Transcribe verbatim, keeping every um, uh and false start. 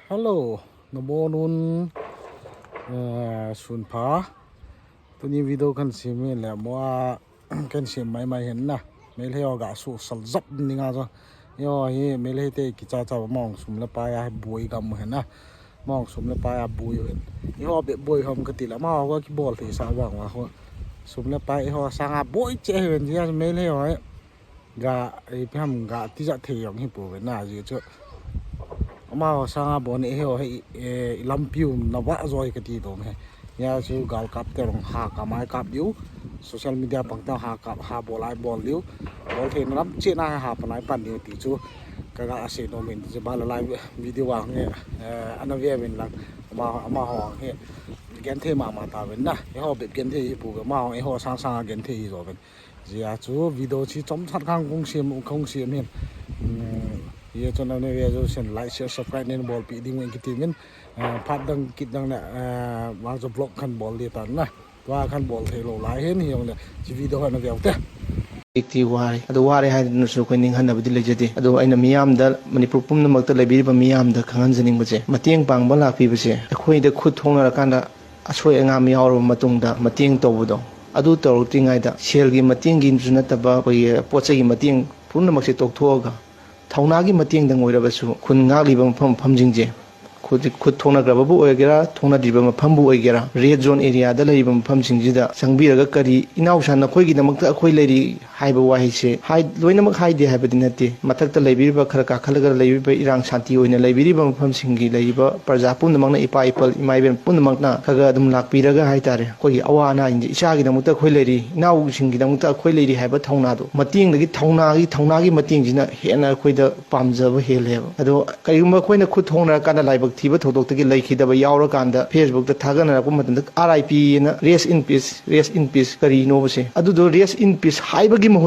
Hello, nabonun, eh, sunpha. Tuni video kan sem le mo a kan sem mai mai hen na. Meilhei ho ga su sal zap ni nga zo. Yo hi Meilhei te kicha cha mong sum le pai a boi gam hen na. Mong sum le pai a boi hen. I ho be boi hom ka ti la ma ho ki bol thei sa wang wa ho. Sum le pai i ho sanga boi che hen ji a Meilhei ho. Ga, eh, ipi ham ga tijat thei jong hi pouve na, ajeh chu. Amaho sanga bon eiho hi, eh, lampi u na vah joi kati dom hi. Hia chu gal kap te jong ha kap mai kap diu. Social media pang te ha kap, ha bol ai bol diu. Bol thei na lam cheh na ha pan ai pan diu ti chu. Ka ga sei nom in chu ba la live video a nge, eh, ana ve uvin lang. Ama, amaho hi genthei mama tauvin na. Eiho bep genthei hi pouve, amaho eiho sang sanga genthei hi jouvin. Jia chu video chi chomchat khang kong sem, kong sem hin. Hmm, ye chu na ne ve jo sen like, share, subscribe nen bolpi ding wen kiti min. Eh, phat dang kit dang na, eh, vang chu vlog khan bol di tan na. Tua khan bol thei lou lai hin hi jong le chi video hana ve u te. Ti ware. Adu ware hai nu su koi ning hana budi le jade. Adu aina miyam da Manipur pumnamakta leibiriba miyam da khangan janing baje. Mateng pangba lakpi baje. ꯑꯩꯈꯣꯏꯗ ꯈꯨꯠ ꯊꯣꯛꯅꯔꯀꯥꯟꯗ ꯑꯁꯣꯏ ꯑꯉꯥꯝ ꯌꯥꯎꯔꯕ ꯃꯇꯨꯡꯗ ꯃꯇꯦꯡ ꯇꯧꯕꯗꯣ, ꯑꯗꯨ ꯇꯧꯔꯛꯇ꯭ꯔꯤꯉꯩꯗ ꯁꯦꯜꯒꯤ ꯃꯇꯦꯡꯒꯤꯁꯨ ꯅꯠꯇꯕ ꯑꯩꯈꯣꯏꯒꯤ ꯄꯣꯠ ꯆꯩꯒꯤ ꯃꯇꯦꯡ ꯄꯨꯝꯅꯃꯛꯁꯦ ꯇꯣꯛꯊꯣꯛꯑꯒ ꯊꯧꯅꯥꯒꯤ ꯃꯇꯦꯡꯗꯪ ꯑꯣꯏꯔꯕꯁꯨ ꯈꯨꯟ ꯉꯥꯛꯂꯤꯕ ꯃꯐꯝ ꯃꯐꯝꯁꯤꯡꯁꯦ ꯈꯨꯠ, ꯈꯨꯠ ꯊꯣꯛꯅꯈ꯭ꯔꯕꯕꯨ ꯑꯣꯏꯒꯦꯔꯥ, ꯊꯣꯛꯅꯗ꯭ꯔꯤꯕ ꯃꯐꯝꯕꯨ ꯑꯣꯏꯒꯦꯔꯥ, red zone area ꯗ ꯂꯩꯔꯤꯕ ꯃꯐꯝꯁꯤꯡꯁꯤꯗ ꯆꯪꯕꯤꯔꯒ ꯀꯔꯤ ꯏꯅꯥꯎꯁꯥ ꯅꯈꯣꯏꯒꯤꯗꯃꯛꯇ ꯑꯩꯈꯣꯏ ꯂꯩꯔꯤ ꯍꯥꯏꯕ ꯋꯥꯍꯩꯁꯦ ꯍꯥꯏ-, ꯂꯣꯏꯅꯃꯛ ꯍꯥꯏꯗꯦ ꯍꯥꯏꯕꯗꯤ ꯅꯠꯇꯦ꯫ ꯃꯊꯛꯇ ꯂꯩꯕꯤꯔꯤꯕ, ꯈꯔ ꯀꯥꯈꯠꯂꯒ ꯂꯩꯕꯤꯔꯤꯕ ꯏꯔꯥꯡ ꯁꯥꯟꯇꯤ ꯑꯣꯏꯅ ꯂꯩꯕꯤꯔꯤꯕ ꯃꯐꯝꯁꯤꯡꯒꯤ ꯂꯩꯔꯤꯕ ꯄ꯭ꯔꯖꯥ ꯄꯨꯝꯅꯃꯛꯅ, ꯏꯄꯥ ꯏꯄꯜ, ꯏꯃꯥ ꯏꯕꯦꯟ ꯄꯨꯝꯅꯃꯛꯅ ꯈꯔ ꯈꯔ ꯑꯗꯨꯝ ꯂꯥꯛꯄꯤꯔꯒ ꯍꯥꯏꯇꯥꯔꯦ, ꯑꯩꯈꯣꯏꯒꯤ ꯑꯋꯥ ꯑꯅꯥꯁꯤꯡꯁꯦ, ꯏꯆꯥꯒꯤꯗꯃꯛꯇ ꯑꯩꯈꯣꯏ ꯂꯩꯔꯤ, ꯏꯅꯥꯎꯁꯤꯡꯒꯤꯗꯃꯛꯇ ꯑꯩꯈꯣꯏ ꯂꯩꯔꯤ ꯍꯥꯏꯕ ꯊꯧꯅꯥꯗꯣ, ꯃꯇꯦꯡꯗꯒꯤ ꯊꯧꯅꯥꯒꯤ, ꯊꯧꯅꯥꯒꯤ ꯃꯇꯦꯡꯁꯤꯅ ꯍꯦꯟꯅ ꯑꯩꯈꯣꯏꯗ ꯄꯥꯝꯖꯕ ꯍꯦꯜꯂꯦꯕ꯫ ꯑꯗꯣ ꯀꯔꯤꯒꯨꯝꯕ ꯑꯩꯈꯣꯏꯅ ꯈꯨꯠ ꯊꯣꯡꯅꯔꯀꯥꯟꯗ ꯂꯥꯏꯕꯛ ꯊꯤꯕ ꯊꯧꯗꯣꯛꯇꯒꯤ ꯂꯩꯈꯤꯗꯕ ꯌꯥꯎꯔꯀꯥꯟꯗ Facebook ꯇ ꯊꯥꯒꯠꯅꯔꯛꯄ ꯃꯇꯝꯗ R I P ꯑꯅ, rest in peace, rest in peace ꯀꯔꯤꯅꯣꯕꯁꯦ? ꯑꯗꯨꯗꯣ rest in peace ꯍꯥꯏꯕꯒꯤ ꯃꯍꯨꯠ